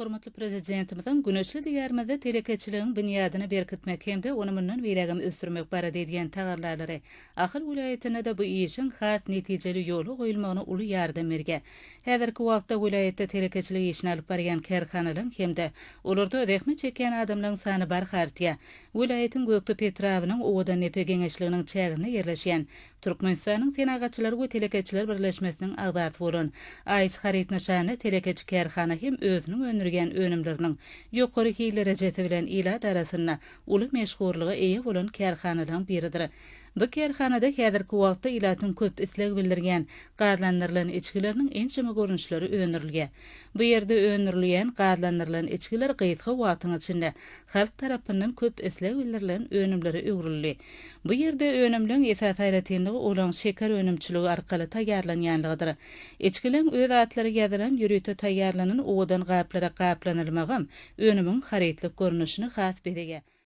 Hormatly Prezidentimiziň güneşli Diýarymyzda telekeçiligiň binýadyny berkitmek hem-de ony mundan beýlägem ösdürmek barada edýän tagallalary Ahal welaýatynda-da bu işiň has netijeli ýola goýulmagyna uly ýardam berýär. Häzirki wagtda welaýatda telekeçilik işini alyp barýan kärhanalaryň hem-de olarda zähmet çekýän adamlaryň sany barha artýar. Welaýatyň Gökdepe etrabynyň Owadandepe geňeşliginiň çäginde ýerleşýän Türkmenistanyň Senagatçylar we telekeçiler birleşmesiniň agzasy bolan Aýs haryt nyşanly telekeçi kärhana hem özüniň öndürýän önümleriniň ýokary hil derejesi bilen ilat arasynda uly meşhurlyga eýe bolan kärhanalaryň biridir. Bu kärhanada häzirki wagtda ilatyň köp isleg bildirýän gazlandyrylan içgileriniň ençeme görnüşleri öndürilýär. Bu ýerde öndürilýän gazlandyrylan içgiler gysga wagtyň içinde halk tarapyndan köp isleg bildirilen önümlere öwrüldi. Bu ýerde önümleň esasy aýratynlygy olaň şeker önümçiligi arkaly taýýarlanýanlygydyr. Içgileň öz atlary ýazylan ýörite taýýarlanan owadan gaplara gaplanylmagam önümiň harytlyk görnüşini has bezeýär.